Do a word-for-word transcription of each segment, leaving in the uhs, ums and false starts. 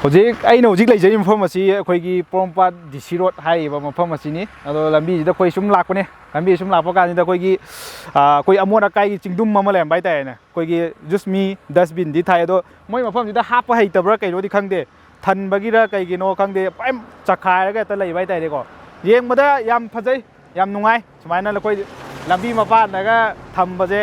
ꯍꯧꯖꯤꯛ ꯑꯩꯅ ꯍꯧꯖꯤꯛ ꯂꯩꯖꯔꯤꯕ ꯃꯐꯝ ꯑꯁꯤ ꯑꯩꯈꯣꯏꯒꯤ ꯄꯣꯔꯣꯝꯄꯥꯠ ꯗꯤ ꯁꯤ ꯔꯣꯗ ꯍꯥꯏꯔꯤꯕ ꯃꯐꯝ ꯑꯁꯤꯅꯤ꯫ ꯑꯗꯣ ꯂꯝꯕꯤꯁꯤꯗ ꯑꯩꯈꯣꯏ ꯁꯨꯝ ꯂꯥꯛꯄꯅꯦ꯫ ꯂꯝꯕꯤ ꯁꯨꯝ ꯂꯥꯛꯄ ꯀꯥꯟꯁꯤꯗ ꯑꯩꯈꯣꯏꯒꯤ, ꯑ, ꯑꯩꯈꯣꯏ ꯑꯃꯣꯠ ꯑꯀꯥꯏꯒꯤ ꯆꯤꯡꯗꯨꯝ ꯑꯃ ꯂꯩꯔꯝꯕ ꯍꯥꯏꯇꯥꯔꯦꯅꯦ꯫ ꯑꯩꯈꯣꯏꯒꯤ ꯖꯨꯁꯃꯤ ꯗꯁꯕꯤꯟꯗꯤ ꯊꯥꯏ, ꯑꯗꯣ ꯃꯣꯏ ꯃꯐꯝꯁꯤꯗ ꯍꯥꯞꯄ ꯍꯩꯇꯕ꯭ꯔꯥ ꯀꯩꯅꯣꯗꯤ ꯈꯪꯗꯦ, ꯊꯟꯕꯒꯤꯔ ꯀꯩꯒꯤꯅꯣ ꯈꯪꯗꯦ, ꯄꯨꯔꯥ ꯆꯈꯥꯏꯔꯒ ꯍꯦꯛꯇ ꯂꯩꯕ ꯍꯥꯏꯇꯥꯔꯦꯀꯣ꯫ ꯌꯦꯡꯕꯗ ꯌꯥꯝ ꯐꯖꯩ, ꯌꯥꯝ ꯅꯨꯡꯉꯥꯏ ꯁꯨꯃꯥꯏꯅ ꯑꯩꯈꯣꯏ ꯂꯝꯕꯤ ꯃꯄꯥꯟꯗꯒ ꯊꯝꯕꯁꯦ꯫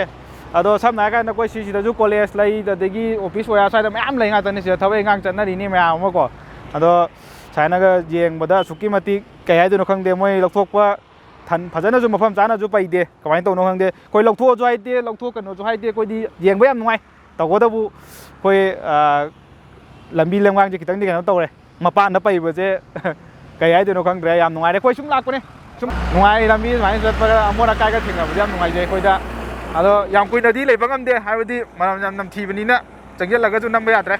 ꯑꯗꯣ ꯁꯝꯅ ꯍꯥꯏꯔꯀꯥꯟꯗ ꯑꯩꯈꯣꯏ ꯁꯤꯁꯤꯗꯁꯨ ꯀꯣꯂꯦꯖ ꯂꯩ, ꯑꯗꯒꯤ ꯑꯣꯐꯤꯁ ꯋꯥꯌꯥ ꯁ꯭ꯋꯥꯏꯗ ꯃꯌꯥꯝ ꯂꯩ ꯉꯥꯛꯇꯅꯤ꯫ ꯁꯤꯗ ꯊꯕꯛ ꯏꯪꯈꯥꯡ ꯆꯠꯅꯔꯤꯅꯤ ꯃꯌꯥꯝ ꯑꯃꯀꯣ꯫ ꯑꯗꯣ ꯁꯨꯃꯥꯏꯅꯒ ꯌꯦꯡꯕꯗ ꯑꯁꯨꯛꯀꯤ ꯃꯇꯤꯛ ꯀꯩ ꯍꯥꯏꯗꯣꯏꯅꯣ ꯈꯪꯗꯦ꯫ ꯃꯣꯏ ꯂꯧꯊꯣꯛꯄ ꯊꯟ-, ꯐꯖꯅꯁꯨ ꯃꯐꯝ ꯆꯥꯅꯁꯨ ꯄꯩꯗꯦ꯫ ꯀꯃꯥꯏꯅ ꯇꯧꯅꯣ ꯈꯪꯗꯦ꯫ ꯑꯩꯈꯣꯏ ꯂꯧꯊꯣꯛꯑꯁꯨ ꯍꯥꯏꯗꯦ, ꯂꯧꯊꯣꯛꯀꯅꯨꯁꯨ ꯍꯥꯏꯗꯦ꯫ ꯑꯩꯈꯣꯏꯗꯤ ꯌꯦꯡꯕ ꯌꯥꯝ ꯅꯨꯡꯉꯥꯏ꯫ ꯇꯧꯕꯇꯕꯨ ꯑꯩꯈꯣꯏ, ꯑ, ꯂꯝꯕꯤ ꯂꯝꯒꯥꯡꯁꯦ ꯈꯤꯇꯪꯗꯤ ꯀꯩꯅꯣ ꯇꯧꯔꯦ꯫ ꯃꯄꯥꯟꯗ ꯄꯩꯕꯁꯦ ꯀꯩ ꯍꯥꯏꯗꯣꯏꯅꯣ ꯈꯪꯗ꯭ꯔꯦ꯫ ꯌꯥꯝ ꯅꯨꯡꯉꯥꯏꯔꯦ꯫ ꯑꯩꯈꯣꯏ ꯁꯨꯝ ꯂꯥꯛꯄꯅꯦ꯫ ꯁꯨꯝ ꯅꯨꯡꯉꯥꯏ꯫ ꯂꯝꯕꯤ ꯁꯨꯃꯥꯏꯅ ꯆꯠꯄꯗ ꯑꯃꯣꯠ ꯑꯀꯥꯏꯒ ꯊꯦꯡꯅꯕꯁꯦ ꯌꯥꯝ ꯅꯨꯡꯉꯥꯏꯖꯩ ꯑꯩꯈꯣꯏꯗ꯫ ꯑꯗꯣ ꯌꯥꯝ ꯀꯨꯏꯅꯗꯤ ꯂꯩꯕ ꯉꯝꯗꯦ, ꯍꯥꯏꯕꯗꯤ ꯃꯅꯝ ꯌꯥꯝ ꯅꯝꯊꯤꯕꯅꯤꯅ꯫ ꯆꯪꯁꯤꯜꯂꯒꯁꯨ ꯅꯝꯕ ꯌꯥꯗ꯭ꯔꯦ꯫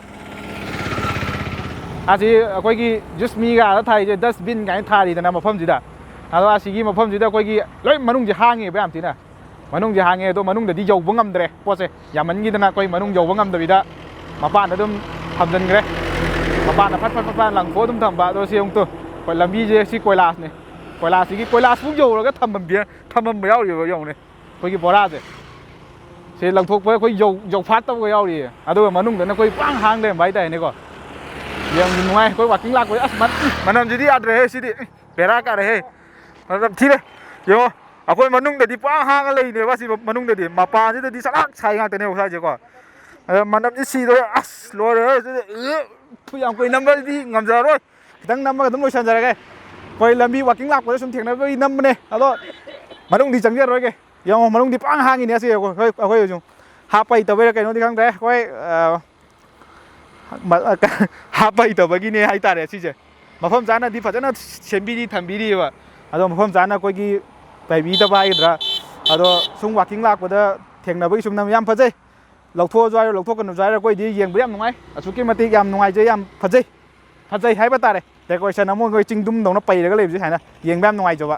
ꯑꯁꯤ ꯑꯩꯈꯣꯏꯒꯤ ꯖꯨꯁꯃꯤꯒ ꯑꯥꯗ ꯊꯥꯔꯤꯁꯦ ꯗꯁꯕꯤꯟ ꯀꯥꯏꯅ ꯊꯥꯔꯤꯗꯅ ꯃꯐꯝꯁꯤꯗ꯫ ꯑꯗꯣ ꯑꯁꯤꯒꯤ ꯃꯐꯝꯁꯤꯗ ꯑꯩꯈꯣꯏꯒꯤ ꯂꯣꯏ ꯃꯅꯨꯡꯁꯦ ꯍꯥꯡꯉꯦꯕ ꯌꯥꯝ ꯊꯤꯅ꯫ ꯃꯅꯨꯡꯁꯦ ꯍꯥꯡꯉꯦ, ꯑꯗꯣ ꯃꯅꯨꯡꯗꯗꯤ ꯌꯧꯕ ꯉꯝꯗ꯭ꯔꯦ ꯄꯣꯠꯁꯦ꯫ ꯌꯥꯝꯃꯟꯈꯤꯗꯅ ꯑꯩꯈꯣꯏ ꯃꯅꯨꯡ ꯌꯧꯕ ꯉꯝꯗꯕꯤꯗ ꯃꯄꯥꯟꯗ ꯑꯗꯨꯝ ꯊꯝꯖꯤꯟꯈ꯭ꯔꯦ꯫ ꯃꯄꯥꯟꯗ ꯐꯠ ꯐꯠ ꯐꯠ ꯐꯠ ꯂꯪꯊꯣꯛꯑ ꯑꯗꯨꯝ ꯊꯝꯕ꯫ ꯑꯗꯣ ꯁꯤ ꯑꯃꯨꯛꯇꯣ, ꯑꯩꯈꯣꯏ ꯂꯝꯕꯤꯁꯦ ꯁꯤ ꯀꯣꯏꯂꯥꯁꯅꯦ꯫ ꯀꯣꯏꯂꯥꯁꯁꯤꯒꯤ, ꯀꯣꯏꯂꯥꯁꯄꯨ ꯌꯧꯔꯒ ꯊꯝꯃꯝꯕꯤ-, ꯊꯝꯃꯝꯕ ꯌꯥꯎꯔꯤꯕ ꯌꯦꯡꯉꯨꯅꯦ꯫ ꯑꯩꯈꯣꯏꯒꯤ ꯕꯣꯔꯥꯁꯦ꯫ ꯁꯤ ꯂꯪꯊꯣꯛꯄ ꯑꯩꯈꯣꯏ ꯌꯧ-, ꯌꯧꯐꯥꯠꯇꯕꯒ ꯌꯥꯎꯔꯤꯌꯦ꯫ ꯑꯗꯨꯒ ꯃꯅꯨꯡꯗꯅ ꯑꯩꯈꯣꯏ ꯄꯨꯡꯍꯥꯡ ꯍꯥꯡ ꯂꯩꯔꯝꯕ ꯍꯥꯏꯇꯥꯔꯦꯅꯦꯀꯣ꯫ ꯌꯥꯝ ꯅꯨꯡꯉꯥꯏ꯫ ꯑꯩꯈꯣꯏ ꯋꯥꯀꯤꯡ ꯂꯥꯛꯄꯁꯦ꯫ ꯑꯁ, ꯃꯟ-, ꯃꯅꯝꯁꯤꯗꯤ ꯌꯥꯗ꯭ꯔꯦꯍꯦ ꯁꯤꯗꯤ꯫ ꯕꯦꯔꯥ ꯀꯥꯔꯦꯍꯦ꯫ ꯃꯅꯝ ꯊꯤꯔꯦ꯫ ꯌꯦꯡꯉꯣ꯫ ꯑꯩꯈꯣꯏ ꯃꯅꯨꯡꯗꯗꯤ ꯄꯨꯔꯥ ꯍꯥꯡꯉ ꯂꯩꯅꯦꯕ꯫ ꯁꯤ ꯃꯅꯨꯡꯗꯗꯤ, ꯃꯄꯥꯟꯁꯤꯗꯗꯤ ꯁꯂꯥꯛ ꯁꯥꯏ ꯉꯥꯛꯇꯅꯦꯕ ꯁ꯭ꯋꯥꯏꯁꯦꯀꯣ꯫ ꯑꯗ ꯃꯅꯝꯁꯤ ꯁꯤꯗꯣꯔꯦ꯫ ꯑꯁ, ꯂꯣꯏꯔꯦ ꯁꯤꯗꯤ꯫ ꯎ, ꯌꯥꯝ ꯀꯨꯏꯅ ꯅꯝꯕꯗꯤ ꯉꯝꯖꯔꯔꯣꯏ꯫ ꯈꯤꯇꯪ ꯅꯝꯃꯒ ꯑꯗꯨꯝ ꯂꯣꯏꯁꯤꯟꯖꯔꯒꯦ꯫ ꯑꯩꯈꯣꯏ ꯂꯝꯕꯤ ꯋꯥꯀꯤꯡ ꯂꯥꯛꯄꯗ ꯁꯨꯝ ꯊꯦꯡꯅꯕꯒꯤ ꯅꯝꯕꯅꯦ꯫ ꯑꯗꯣ ꯃꯅꯨꯡꯗꯤ ꯆꯪꯖꯔꯔꯣꯏꯒꯦ꯫ ꯌꯦꯡꯉꯣ, ꯃꯅꯨꯡꯗꯤ ꯄꯨꯔꯥ ꯍꯥꯡꯉꯤꯅꯦ꯫ ꯑꯁꯤ ꯑꯩꯈꯣꯏ, ꯑꯩꯈꯣꯏ ꯍꯧꯖꯤꯛ ꯍꯥꯞꯄ ꯍꯩꯇꯕꯩꯔꯥ ꯀꯩꯅꯣꯗꯤ ꯈꯪꯗ꯭ꯔꯦ꯫ ꯑꯩꯈꯣꯏ, ꯑ, ꯃ-, ꯍꯥꯞꯄ ꯍꯩꯇꯕꯒꯤꯅꯦ ꯍꯥꯏꯇꯥꯔꯦ ꯁꯤꯁꯦ꯫ ꯃꯐꯝ ꯆꯥꯅꯗꯤ ꯐꯖꯅ ꯁꯦꯝꯕꯤꯔꯤ, ꯊꯝꯕꯤꯔꯤꯑꯕ꯫ ꯑꯗꯣ ꯃꯐꯝ ꯆꯥꯅ ꯑꯩꯈꯣꯏꯒꯤ ꯄꯥꯏꯕꯤꯗꯕ ꯍꯥꯏꯒꯗ꯭ꯔꯥ, ꯑꯗꯣ ꯁꯨꯝ ꯋꯥꯀꯤꯡ ꯂꯥꯛꯄꯗ ꯊꯦꯡꯅꯕꯒꯤ ꯁꯨꯝ ꯅꯝ-, ꯌꯥꯝ ꯐꯖꯩ꯫ ꯂꯧꯊꯣꯛꯑꯁꯨ ꯍꯥꯏꯔꯣ, ꯂꯧꯊꯣꯛꯀꯅꯨꯁꯨ ꯍꯥꯏꯔꯣ, ꯑꯩꯈꯣꯏꯗꯤ ꯌꯦꯡꯕ ꯌꯥꯝ ꯅꯨꯡꯉꯥꯏ꯫ ꯑꯁꯨꯛꯀꯤ ꯃꯇꯤꯛ ꯌꯥꯝ ꯅꯨꯡꯉꯥꯏꯖꯩ, ꯌꯥꯝ ꯐꯖꯩ꯫ ꯐꯖꯩ ꯍꯥꯏꯕ ꯇꯥꯔꯦ꯫ ꯗꯦꯀꯣꯔꯦꯁꯟ ꯑꯃ ꯑꯩꯈꯣꯏ ꯆꯤꯡꯗꯨꯝꯗꯧꯅ ꯄꯩꯔꯒ ꯂꯩꯕꯁꯦ ꯁꯨꯃꯥꯏꯅ ꯌꯦꯡꯕ ꯌꯥꯝ ꯅꯨꯡꯉꯥꯏꯖꯕ꯫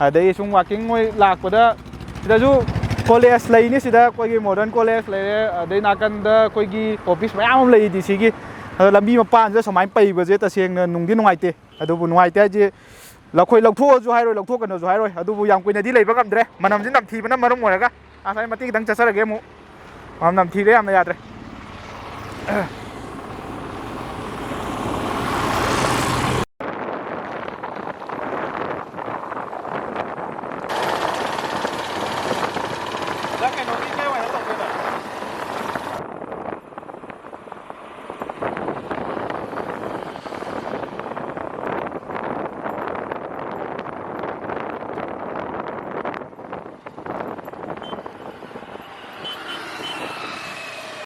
ꯑꯗꯩ ꯁꯨꯝ ꯋꯥꯀꯤꯡ ꯑꯣꯏ ꯂꯥꯛꯄꯗ ꯁꯤꯗꯁꯨ ꯀꯣꯂꯦꯖ ꯂꯩꯅꯤ꯫ ꯁꯤꯗ ꯑꯩꯈꯣꯏꯒꯤ ꯃꯣꯗꯔꯟ ꯀꯣꯂꯦꯖ ꯂꯩꯔꯦ, ꯑꯗꯩ ꯅꯥꯀꯟꯗ ꯑꯩꯈꯣꯏꯒꯤ ꯑꯣꯐꯤꯁ ꯃꯌꯥꯝ ꯑꯃ ꯂꯩ ꯗꯤ ꯁꯤꯒꯤ꯫ ꯑꯗꯣ ꯂꯝꯕꯤ ꯃꯄꯥꯟꯁꯤꯗ ꯁꯨꯃꯥꯏꯅ ꯄꯩꯕꯁꯦ ꯇꯁꯦꯡꯅ ꯅꯨꯡꯗꯤ ꯅꯨꯡꯉꯥꯏꯇꯦ꯫ ꯑꯗꯨꯕꯨ ꯅꯨꯡꯉꯥꯏꯇꯦ ꯍꯥꯏꯁꯦ, ꯑꯩꯈꯣꯏ ꯂꯧꯊꯣꯛꯑꯁꯨ ꯍꯥꯏꯔꯣꯏ, ꯂꯧꯊꯣꯛꯀꯅꯨꯁꯨ ꯍꯥꯏꯔꯣꯏ꯫ ꯑꯗꯨꯕꯨ ꯌꯥꯝ ꯀꯨꯏꯅꯗꯤ ꯂꯩꯕ ꯉꯝꯗ꯭ꯔꯦ, ꯃꯅꯝꯁꯤ ꯅꯝꯊꯤꯕꯅ ꯃꯔꯝ ꯑꯣꯏꯔꯒ꯫ ꯉꯁꯥꯏ ꯃꯇꯦꯛ ꯈꯤꯇꯪ ꯆꯠꯆꯔꯒꯦ ꯑꯃꯨꯛ꯫ ꯃꯅꯝ ꯅꯝꯊꯤꯔꯦ, ꯌꯥꯝꯅ ꯌꯥꯗ꯭ꯔꯦ꯫